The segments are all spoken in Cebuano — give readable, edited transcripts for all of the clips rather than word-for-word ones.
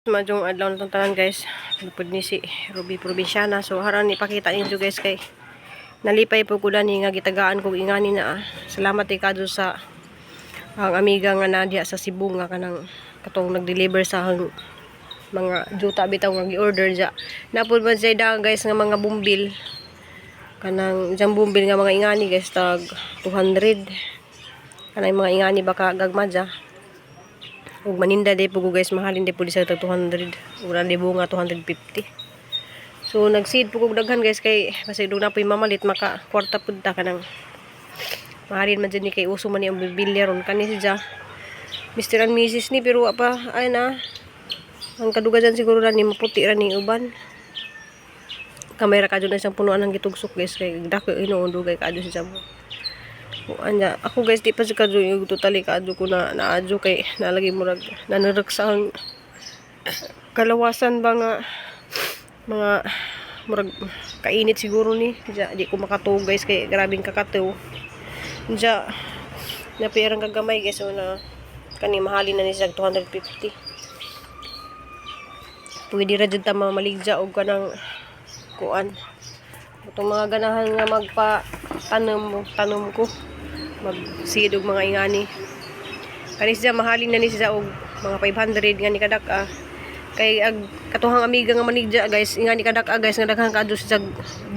Maayong adlaw na tanan, guys. Napud ni si Ruby Provinciana. So haran ipakita ninyo, guys, kay nalipay po ko dani nga gitagaan kog ingani na ah. Salamat kay kadto sa ang amiga nga na diha sa Cebu nga kanang katong nag-deliver sa ang mga juta bitaw nga gi-order ja. Napud man siya da, guys, nga mga bumbil, kanang jang bumbil nga mga ingani, guys, tag 200 kanang mga ingani baka gagma ja. Ug maninda day po ko, guys, mahalin day po di sa tag 200. Ug na di bunga 250. So nag-seed po kog daghan, guys, kay kasi doon na po yung mamalit maka kwarta pud ta, kanang mahalin man jud ni kay uso man ni ang bibilya ron. Kani siya Mr. and Mrs. ni, pero wa pa ay na ang kaduga dyan siguro ra ni maputi ra ni uban. Kamera kadyo na siyang punuan ng gitugsok, guys, kay dako hinuon, dugay kadyo siya mo. Anya, ako, guys, di pa siya kadyo yung totally kadyo ko na naadyo kay nalagi murag nanurek sa ang kalawasan ba nga mga murag kainit siguro ni. Diya, di ko makatuog, guys, kay grabing kakataw. Diya, napirang kagamay, guys, so na kani mahalin na ni siya 250. Pwede ra jud ta mamaligya og kanang kuan. Itong mga ganahan nga magpa tanom, tanom ko mag-seed og mga ingani. Kani siya mahalin na ni siya og mga 500 nga ni kadak-a. Kay ag katuhang amiga nga manigja, guys, ingani kadak-a, guys, nga daghan kaadto siya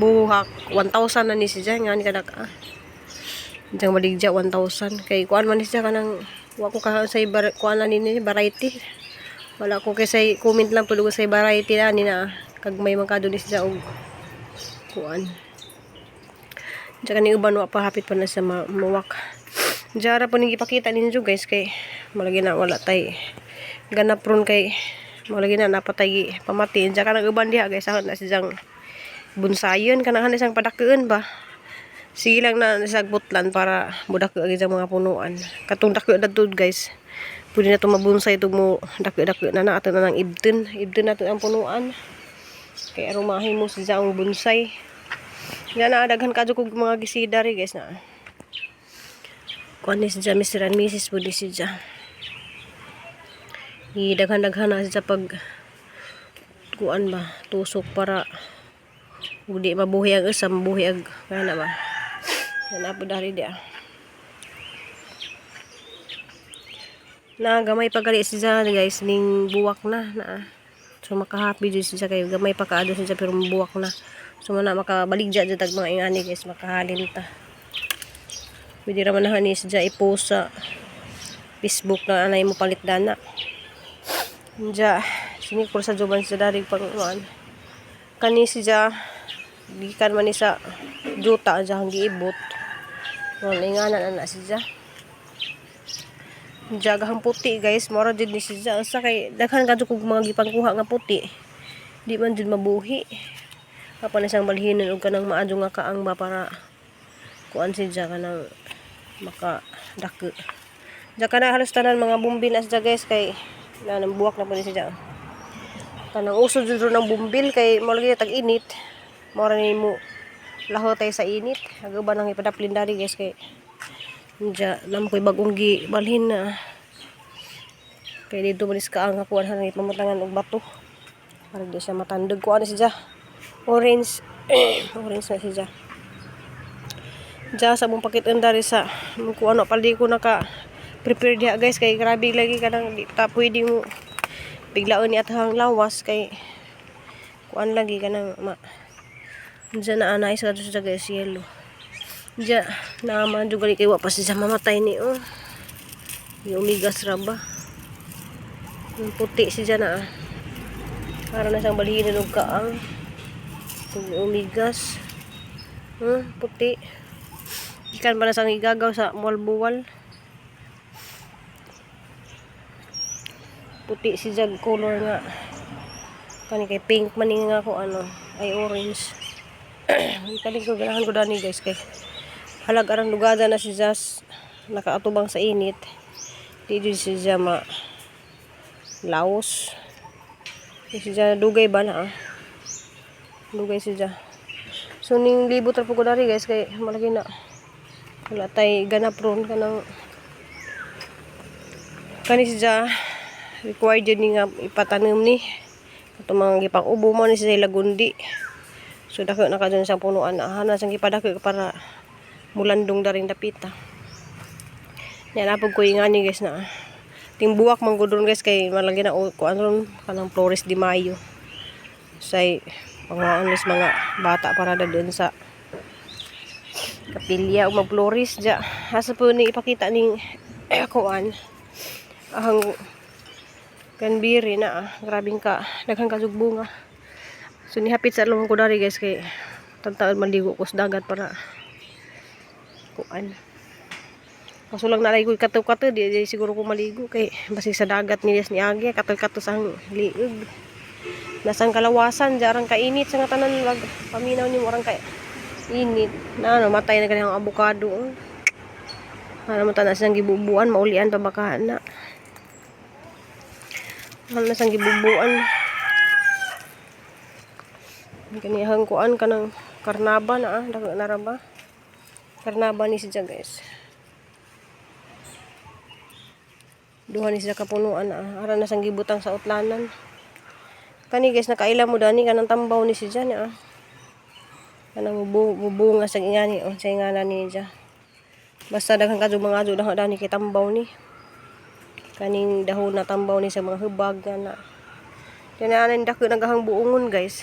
buhak, 1,000 na ni siya ngani kadak-a. Diyan maligja 1,000 kay kuan man ni siya kanang wa ko ka sa kuan na ni variety. Wala ko kay say comment lang pud ko sa variety na ni na kag may man kadto ni siya og kuan. Diyan ni uban wa pa, hapit pa na sa muwak. Diyan ra po ning ipakita ninyo, guys, kay malagi na wala tay ganap ron, kay malagi na napatay pamati. Diyan ka nang uban diha, guys, na siyang bunsayon kanang siyang padakuon ba. Sige lang na sa butlan para mudako ag mga punuan. Katong dako na, guys. Pwede na ito mabunsay ito mo dako-dako na na ato na ng ibton. Ibton na ang punuan. Kay arumahin mo siya ang bonsai. Nga na daghan kadyo kog mga gisida ri, guys, na. Kuan ni siya Mr. and Mrs. po ni siya. Daghan-daghan na siya pag kuan ba, tusok para ug di mabuhi ang isa, mabuhi ag kana ba. Yan po dari di ah. Na gamay pa gali siya, guys, ning buwak na na. So makahappy jud siya kay gamay pa kaado siya pero buwak na. So man na makabaligya jud tag mga ingani, guys, makahalin ta. Pwede ra man na ni siya i-post sa Facebook na anay mo palit dana. Diya, sinikor sa juban sa dari pang kuan. Kani siya gikan man ni sa juta diya ang giibot. Wala ingana na na siya. Jagahang puti, guys, mora jud ni siya. Usa kay daghan kadto kog mga gipangkuha nga puti. Di man jud mabuhi. Apa na siyang balhinon og kanang maadyo nga kaang ba para kuan siya kanang maka dako. Diya kana halos tanan mga bumbil na siya, guys, kay na nang buwak na po ni siya. Kanang uso jud ron ang bumbil kay mo lagi tag init. Mora ni mo laho tay sa init. Aga ba nang ipadaplin dari, guys, kay diya nam ko'y bagong gi balhin na. Kay dito man is kaang kuan han ipamutangan og bato. Para di siya matandog. Kuan na siya. Orange. Orange na siya. Diya sa mong pakitaan dari sa kung ano pala di ko naka prepare diha, guys, kay grabe lagi kanang di ta pwede mo biglaon ni atang lawas kay kuan lagi kanang ma. Diyan na anay sa siya, guys, yellow. Diya naman juga kay wa pa siya mamatay ni oh. Yung umigas ra ba. Yung puti siya na ah. Para na siyang balhinan og kaang. Yung umigas. Puti. Ikan pa na siyang igagaw sa muwal-buwal. Puti si jag color nga. Kani kay pink man ni nga ko ano, ay orange. Kani ko ganahan ko dani, guys, kay halag arang lugada na si Jas nakaatubang sa init. Di jud siya ma laos. Di siya dugay ba na ah. Dugay siya. So ning libot ra po ko dari, guys, kay malaki na wala tay ganap ron kanang kani siya. Required yun ni nga ipatanom ni. Katong mga gipang ubo mo ni sila lagundi. So dako na ka dyan sa punuan. Hana sang gipadako para mulandong daring dapita. Yan apog ko ingani, guys, na. Tingbuwak man gud ron, guys, kay malagi na kuan ron kanang Flores de Mayo. Say mga anis mga bata para da doon sa kapilya o mag-flores dya. Asa po ni ipakita ning kuan ang cranberry na ah. Grabing ka daghan ka jug bunga. So nihapit sa along ko dari, guys, kay tantaon maligo ko sa dagat para kuan. Kaso lang nalay ko kato-kato, di siguro ko maligo kay basig sa dagat ni ni Agi kato-kato sa liig. Nasang kalawasan, jarang kainit sa nga tanan wag paminaw nimo orang kay init. Na ano, matay na kanang abukado. Oh. Ano mo tanan siyang gibubuan, maulian pa baka na. Ano na siyang gibubuan. Kanihang kuan kanang karnaba na ah, dako na ra ba? Karnaba ni siya, guys. Duha ni siya kapunuan na ah. Ara na sang gibutang sa utlanan. Kani, guys, nakaila mo dani kanang tambaw ni siya ni ah. Kanang mubunga sa ingani oh, sa ingana ni siya. Basta daghan kadto mga adyo daghan dani kay tambaw ni. Kaning dahon na tambaw ni sa mga hubag na. Tinanan dako nagahang buongon, guys.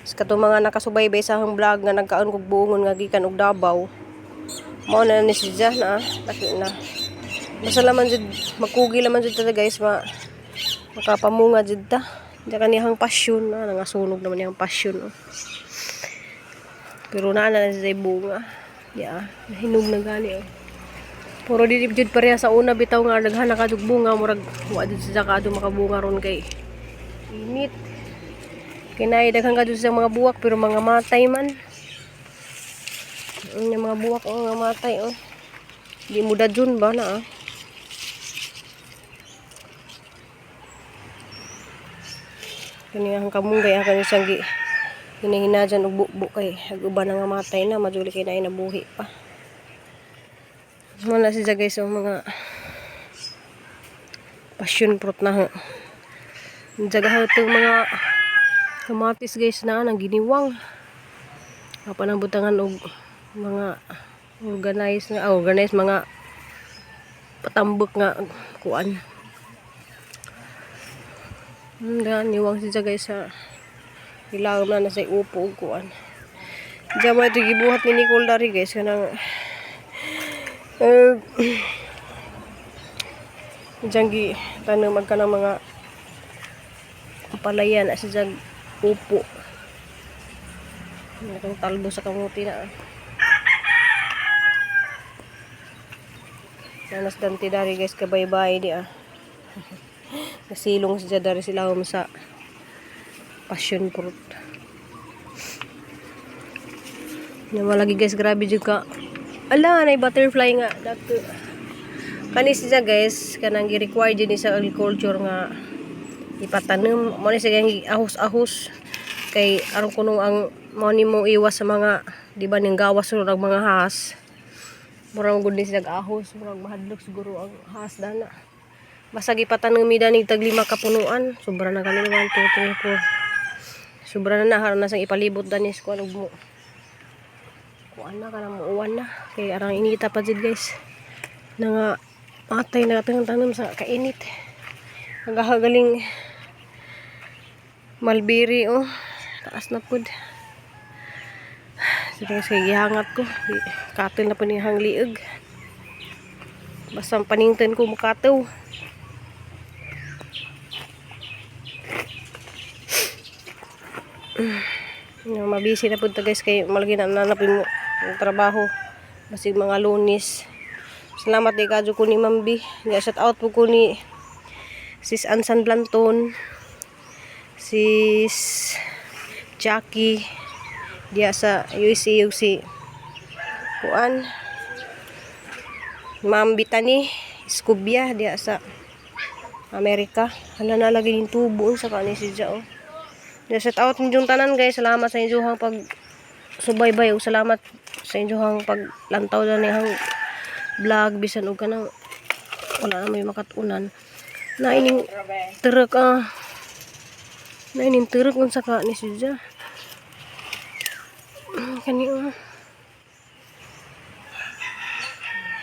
Sa katong mga nakasubaybay sa akong vlog nga nagkaon kog buongon nga gikan og Davao. Mao na ni siya na, dako na. Basta laman jud magkugi laman jud ta, guys, ma makapamunga jud ta. Diya kaniyang passion na nangasunog naman niyang passion. Oh. Pero naa na siya bunga. Yeah, nahinog na gani oh. Puro di jud pareha sa una bitaw nga daghan na kadug bunga, murag wa jud siya kaadto makabunga ron kay init. Kinay daghan kadto sa mga buwak pero mga matay man. Ang mga buwak oh, mga matay oh. Di mo dadun ba na ah. Kani ang kamunggay ang kani siyang gi hinahinajan og bukbuk kay ag uban na nga matay na maduli kay naay nabuhi pa. Wala siya, guys, ang mga passion fruit na. Jagaw itong mga kamatis, guys, na nang giniwang. Apa nang butangan og mga organize nga organize mga patambok nga kuan. Niwang siya, guys, sa ilawom na nasa upo og kuan. Diyan mo ito gibuhat ni Nicole dari, guys, kanang diyan gi tanom ka ng mga palayan na sa dyan upo. Itong talbo sa kamuti na. Nanas dante dari, guys, kabaybay di ah. Nasilong siya dari sila sa passion fruit. Naman lagi, guys, grabe jud ka. Ala, nay butterfly nga dako. Kani siya, guys, kanang gi-require jud ni sa agriculture nga ipatanom. Mo ni siya ahos-ahos kay aron kuno ang mo ni mo iwas sa mga, di ba, ning gawas ro ang mga has. Murag gud ni siya ahos, murag mahadlok siguro ang has dana. Basta gipatanom mi dani tag lima ka punuan, sobra na kami 1 2 3 4. Sobra na na haron na sang ipalibot dani sa kuan ug mo. Kuan na kanang muuwan na kay arang inita pa jud, guys. Na nga matay na atong tanom sa kainit. Ang gahagaling mulberry oh. Taas na pud. Sige, guys, kay gihangat ko. Katil na po ni hang lieg. Basta ang paningtan ko makataw. Yung mabisi na pud ta, guys, kay malagi na nanapin mo ang trabaho. Basig mga Lunes. Salamat di kadyo ko ni Mambi. Nga shout out po ko ni Sis Ansan Blanton. Sis Jackie diya sa USA ug si kuan Ma'am Bitani Escobia diya sa Amerika. Hala na lagi yung tubo sa kani si Jao. Oh. Shout out inyong tanan, guys. Salamat sa inyong pag subaybay ug salamat sa inyong paglantaw na nihang vlog bisan og kanang Wala na may makatunan. Na ining turok ah. Na ining turok unsa ka ni siya. Kani ah.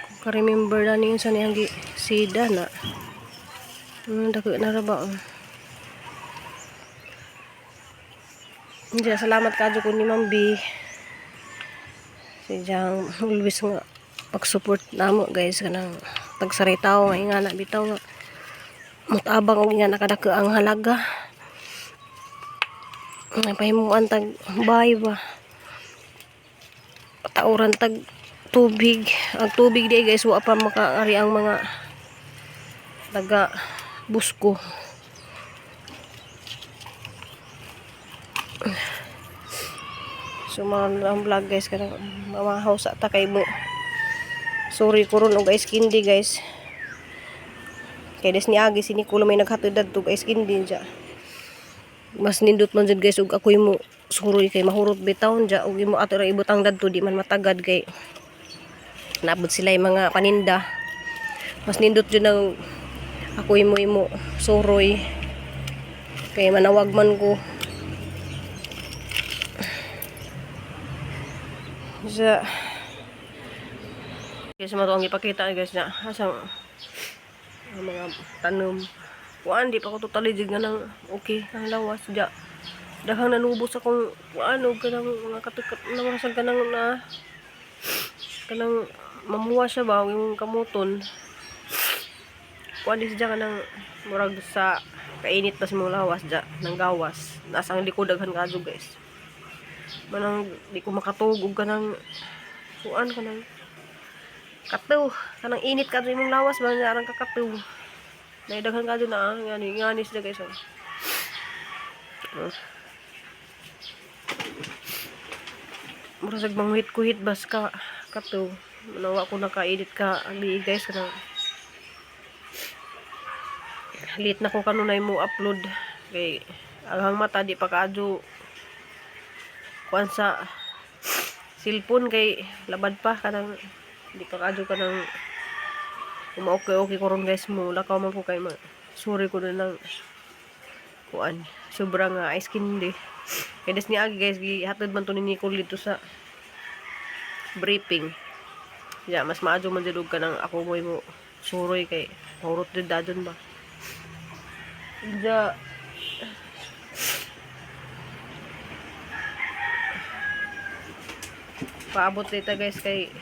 Kung ka-remember na niyo sa niyang sida na. Dako na ra ba? Oh. Hindi, salamat kadyo ko ni Ma'am B. Si Jang always nga pag-support namo guys, kanang tagsaritaw nga ingana bitaw nga mutabang og ingana kadako ang halaga. Nga pahimuan tag bay ba. Tauran tag tubig. Ang tubig di guys, wa pa makaari ang mga taga busko. So mga ang vlog guys, kanang mamahaw sa ta kay mo. Sorry ko ron og ice candy guys. Kay des ni Agi si Nicolo may naghatod dadto og ice candy dya. Mas nindot man jud guys og ako'y mo suroy kay mahurot bitaw dya og imo ato ra ibutang dadto, di man matagad kay naabot sila yung mga paninda. Mas nindot jud ang ako'y mo imo suroy kay manawag man ko. Sa guys, mo ang ipakita guys na asang ang mga tanom. Kuan, di pa ko totally jud nga nang okay ang lawas dya. Daghang nanubos akong kuan og kanang mga katukat na mga sa kanang na kanang mamuha siya ba yung kamuton. Kuan di siya kanang murag sa kainit pa sa mga lawas dya nang gawas. Nasa ang likod daghan kadyo guys. Manang di ko makatug og kanang kuan, kanang katuw, kanang init kadto imong lawas ba nga arang kakatuw. Naidaghan kadto na ah, ngani ngani sila guys oh. Oh. Mura sag manguhit-kuhit bas ka katuw. Manawa ko naka-edit ka ali guys, kanang late na ko kanunay mo upload kay aghang mata di pa kaadyo kuan sa cellphone kay labad pa, kanang di pa kaadyo, kanang uma-okay okay ko ron guys, mo lakaw man ko kay ma sorry ko na lang kuan sobrang nga ice candy kay des ni agi guys, gihatod man to ni Nicole dito sa briefing. Ya mas maadyo man jud og kanang ako mo mo suroy kay mahurot jud dadon ba ja. Paabot dito guys kay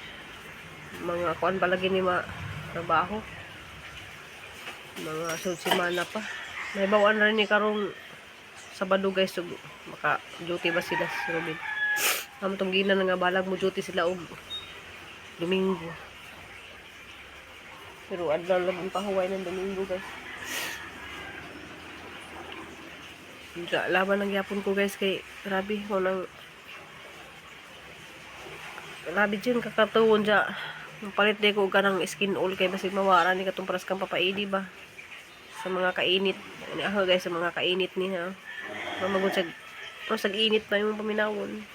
mga kuan palagi ni ma trabaho mga sud semana pa. May bawaan rin ni karong Sabado guys, so maka duty ba sila si Robin. Amo tong gina na nga balag mo duty sila og Domingo, pero adlaw lang ang pahuway ng Domingo guys. Sa laban lang gyapon ko guys kay grabe ko nang grabe dyan kakatuon dya. Palit di ko og kanang skin all kay basig mawara ni katong paras kang papaidi ba sa mga kainit. Ani ako guys, sa mga kainit ni ha. Mamagod sa oh, sa init pa yung paminawon.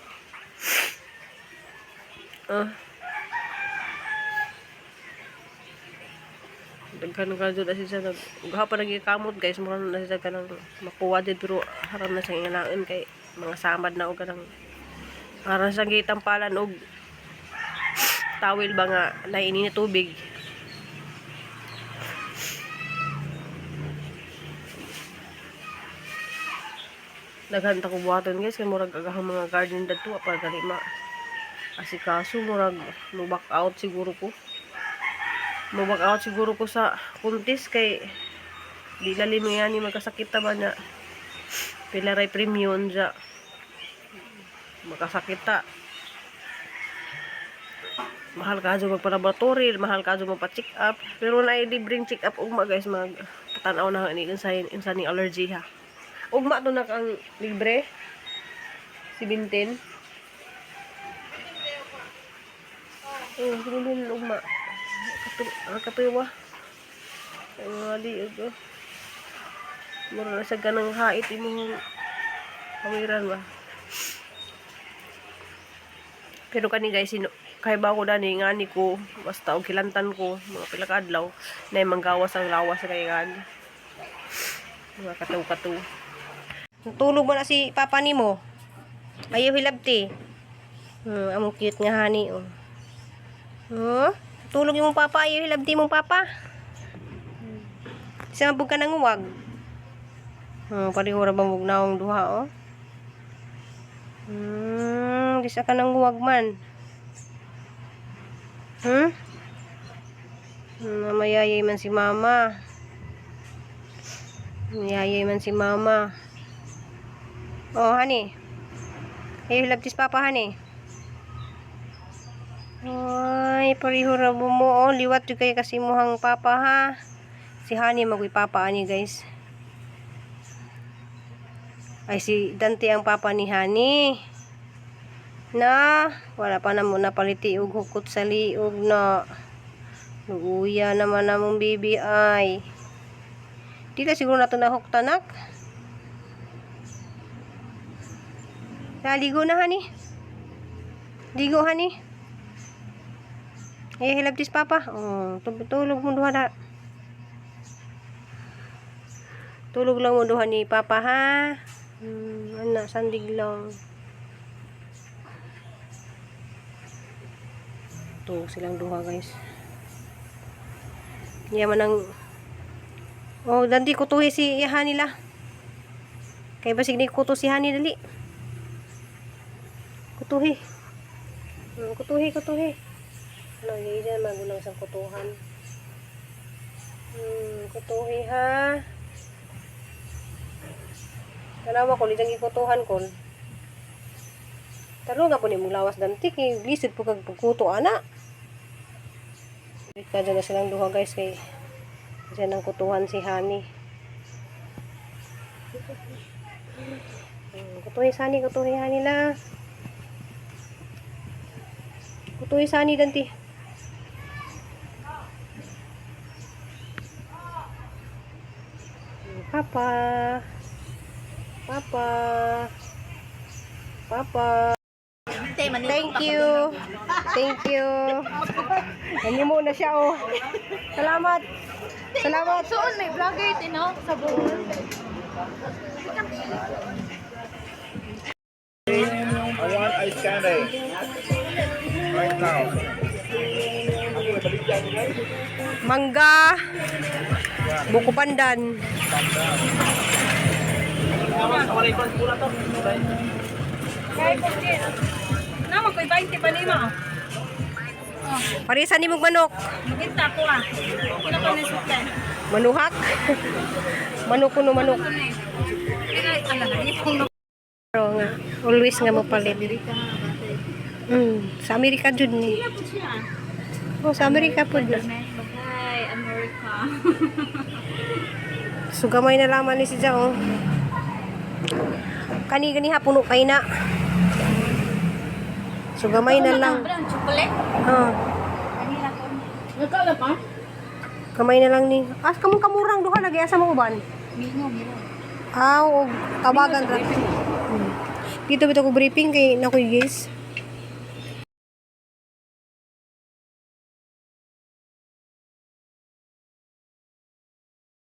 Ah. Daghan ka jud asi siya nag gahapon nagkamot guys, mura na siya kanang makuha jud pero haram na siyang inganaon kay mga samad na og kanang haram siyang gitampalan og tawil ba nga naini na tubig. Daghan ta ko buhaton guys kay murag agahang mga garden dadto pa gali ma asikaso, murag mo back out siguro ko. Mo back out siguro ko sa kuntis kay di lalim yan ni magkasakit ta ba na pila ray premium dya makasakit ta. Mahal ka dyan magpa-laboratory, mahal ka dyan magpa-check up, pero na libreng check up ugma guys, mag patanaw na ni unsa unsa ning allergy ha. Ugma to na kang libre 17. Oh, 17 ugma. Katuwa. Ang mga liog oh. Mura na sa ganang hait imong pawiran ba. Pero kani guys, sino, kay ba ko dani ngani ko, basta og hilantan ko mga pila ka adlaw na manggawas ang lawas sa kay ngani. Mga kataw-kataw. Tulog ba na si papa nimo? Ayaw hilabti. Among cute nga hani oh. Huh? Tulog yung papa, ayaw hilabti mong papa. Sa mabog ka nanguwag. Pareho ra bang naong duha oh. Di sa ka nanguwag man. Mayayay man si mama. Mayayay man si mama. Oh, honey. Ayaw hilabtis papa, honey. Ay, pareho ra mo mo. Oh, liwat jud kay kasi muhang papa ha. Si Honey magoy papa ani guys. Ay si Dante ang papa ni Honey. Na, wala pa na mo napaliti og hukot sa liog na. Luuya naman namong baby ay. Di na siguro nato nahuktanak. Naligo na, honey. Ligo, honey. Eh, hilabtis papa. Oh, tulog mo duha na. Tulog lang mo duha ni papa, ha? Ana, sandig lang. Tulog silang duha, guys. Yaman ang. Oh, dandi kutuhi si iha nila. Kay basig ni kuto si Hani dali. Kutuhi. Kutuhi, kutuhi. Ano, hindi dyan magulang sa kutuhan. Kutuhi ha. Tanawa ko, lidang ikutuhan ko. Taro nga po ni mong lawas danti, kay lisod po kag pagkuto, ana. Wait ka dyan na silang duha guys, kay dyan ang kutuhan si Hani. Kutuhi sani, kutuhi hani la. Kutuhi sani danti. Papa. Papa. Papa. Thank you. Thank you. Ano mo na siya oh. Salamat. Salamat. Soon may vlogger din, no? Sa buong. I want ice candy. Right now. Mangga. Buko pandan. Nama ko'y 20 pa nima. Parisan ni mong manok. Maginta ko ah. Kila ko ni sukle. Manuhak. Manok kuno manok. Pero nga, always nga mopalit. Sa Amerika jud ni. Oh, sa Amerika pud na. Hi, America. So gamay na laman ni si Ja oh. Kani gani ha puno kay na. So gamay na lang. Ang chocolate. Ah, Kanila ko. Nagkala pa? gamay na lang ni. As kamong kamurang duha lagi asa mo uban? Mingo, mingo. Ah, og tawagan ra. Dito bitaw ko briefing kay nakoy guys.